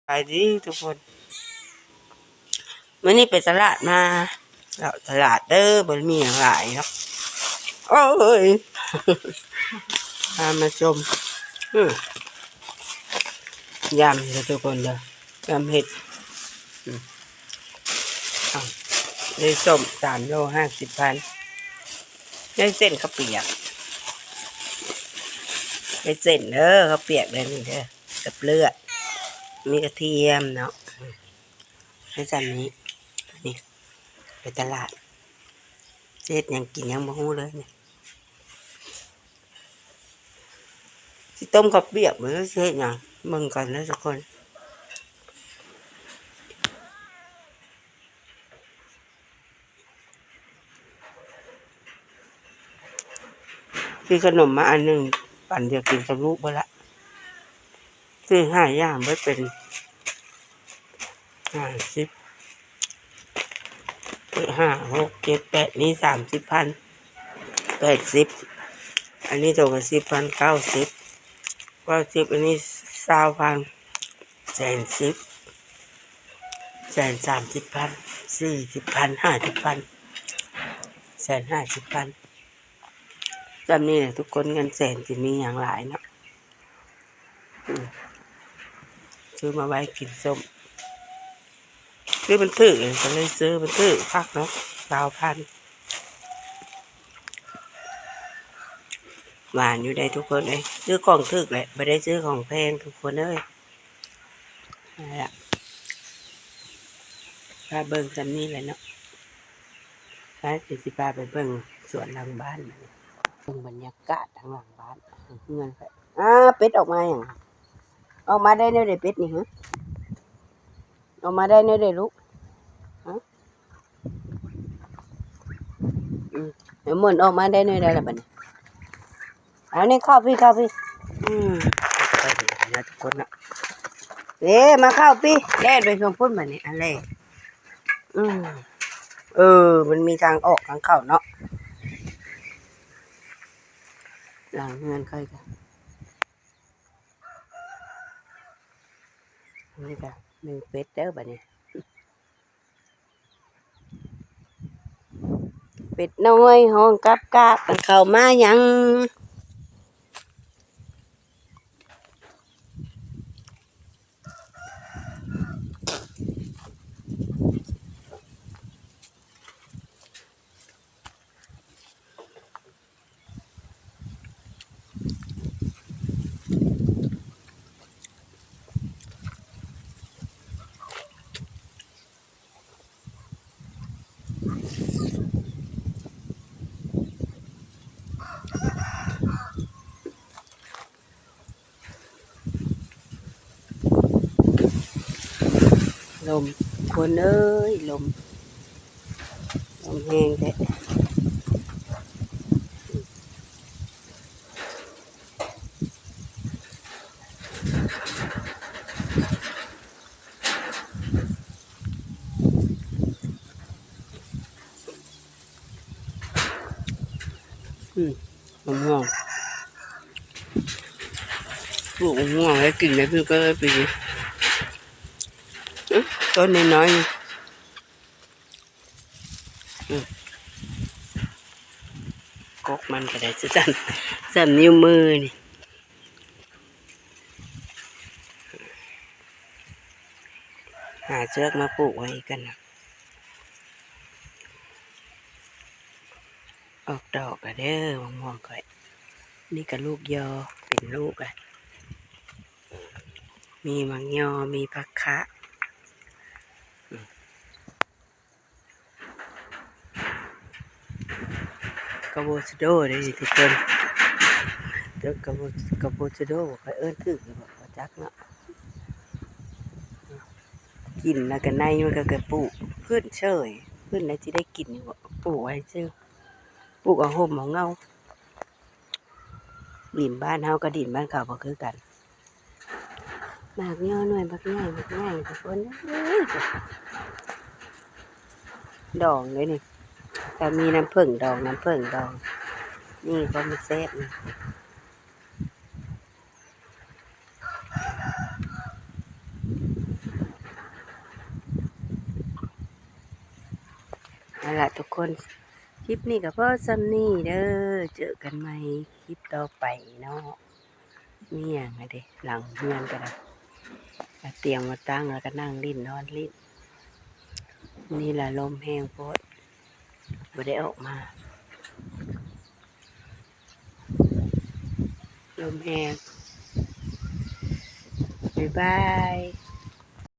ສະບາຍດີທຸກຄົນ ມື້ນີ້ໄປຕະຫຼາດມາ ເລາະຕະຫຼາດເດີ ບໍ່ໄດ້ມີຫຍັງຫຼາຍເນາະ ໂອ້ຍ ພາມາຊົມ ອື ຢຳເດີທຸກຄົນເດີ ຢຳເຫັດ ອື ເອົາ ໄດ້ສົ້ມສາມໂລຫ້າສິບພັນ ໄດ້ເສັ້ນເຂົ້າປຽກ ໄດ້ເສັ້ນເດີ ເຂົ້າປຽກເດີນີ້ເດີ ກັບເລືອດ ມີກະທຽມເນາະ ໃຫ້ສ່ຳນີ້ ນີ້ ໄປຕະຫຼາດ ຊິເຮັດຫຍັງກິນຍັງບໍ່ຮູ້ເລີຍນີ້ ຊິຕົ້ມເຂົ້າປຽກ ຫຼືຊິເຮັດຫຍັງ ເບິ່ງກັນເດີທຸກຄົນ. ຊື້ຂະໜົມມາອັນໜຶ່ງ ປັນດຽວກິນກັບລູກເບິດລະ ຊື້ຫ້າຢ່າງເບິດເປັນຫ້າສິບ ຫ້າ ຫົກ ເຈັດ ແປດ ນີ້ສາມສິບພັນ ແປດສິບ ອັນນີ້ໂຕກະສິບພັນ ເກົ້າສິບ ເກົ້າສິບ ອັນນີ້ຊາວພັນ ແສນສິບ ແສນສາມສິບພັນ ສີ່ສິບພັນ ຫ້າສິບພັນ ແສນຫ້າສິບພັນ ສ່ຳນີ້ແຫຼະທຸກຄົນ ເງິນແສນຊິມີຫຍັງຫຼາຍເນາະ ອື ຊື້ມາໄວ້ກິນສົ້ມ ຊື້ມັນຖືກ ກະເລີຍຊື້ມັນຖືກຄັກເນາະ ຊາວພັນ ຫວານຢູ່ໃດ໋ທຸກຄົນເອີຍ ຊື້ຂອງຖືກແຫຼະ ບໍ່ໄດ້ຊື້ຂອງແພງທຸກຄົນເອີຍ ນັ້ນລະ ພາເບິ່ງສ່ຳນີ້ແຫຼະເນາະ ໄປ ຊິພາໄປເບິ່ງສວນຫຼັງບ້ານ ເບິ່ງບັນຍາກາດທາງຫຼັງບ້ານ ເຮືອນຂ້ອຍ ອ້າ ເປັດອອກມາຫຍັງ ອອກມາໄດ້ແນວໃດເປັດນີ້ ຫື ອອກມາໄດ້ແນວໃດລູກ ຫື ອືມ ເອົາໝູນອອກມາໄດ້ແນວໃດລະບາດນີ້ ເອົານີ້ເຂົ້າພີ້ ເຂົ້າພີ້ ອືມ ໄປນະທຸກຄົນນະ ເອີ ມາເຂົ້າພີ້ ແລ່ນໄປເທິງພຸ້ນບາດນີ້ ອັນແລະ ອືມ ເອີ ມັນມີທາງອອກທາງເຂົ້າເນາະ ຫຼັງເຮືອນຂ້ອຍກະ ນີ້ກະໜຶ່ງເປັດເດີບາດນີ້ ເປັດນ້ອຍຮ້ອງກັບກາບ ມັນເຂົ້າມາຫຍັງ? ລົມ ຄົນເອີຍ ລົມ ລົມແຮງແທ້. ອືມ ມະມ່ວງ ປູກມະມ່ວງໄວ້ກິນໄດ້ ເພິ່ນກໍໄດ້ປີນີ້ ອືມ ຕົ້ນນ້ອຍໆ ນີ້ ອືມ ກົກມັນກໍໄດ້ ຊັ້ນ ສ່ຳນິ້ວມືນີ້. ຫາເຊືອກມາປູກໄວ້ອີກກັນນະ ອອກດອກລະເດີ ມະມ່ວງຂ້ອຍ ນີ້ກະລູກຍໍ່ ເປັນລູກລະ ມີໝາກຍໍ່ ມີຜັກຂະ ອືມ. ອາໂວຄາໂດເດ້ນີ້ທຸກຄົນ ອາໂວ ອາໂວຄາໂດ ຂ້ອຍເອີ້ນຖືກຫຼືບໍ່ ບໍ່ຈັກເນາະ ກິນແລ້ວກະໃນມັນກະ ກະປູກຂຶ້ນເສີຍ ຂຶ້ນແລ້ວຊິໄດ້ກິນຢູ່ບໍ່ ປູກໄວ້ຊື່ ປູກເອົາຮົ່ມເອົາເງົາ. ດິນບ້ານເຮົາກັບດິນບ້ານເຂົາບໍ່ຄືກັນ ໝາກຍໍ່ໜ່ວຍບັກໃຫຍ່ ບັກໃຫຍ່ທຸກຄົນເອີຍ ດອງເດ້ນີ້ ກະມີນ້ຳເຜິ້ງດອງ ນ້ຳເຜິ້ງດອງ ນີ້ ພໍມັນແຊບນີ້. ລະທຸກຄົນ ຄລິບນີ້ກໍພໍສ່ຳນີ້ເດີ ເຈີກັນໃໝ່ຄລິບຕໍ່ໄປເນາະ. ມີຫຍັງເດ ຫຼັງເຮືອນກໍໄດ້ ມາຕຽງມາຕັ້ງ ແລ້ວກໍນັ່ງຫຼິ້ນນອນຫຼິ້ນ. ນີ້ລະລົມແຮງໂພດ ບໍ່ໄດ້ອອກມາ ລົມແຮງ. ບາຍບາຍ.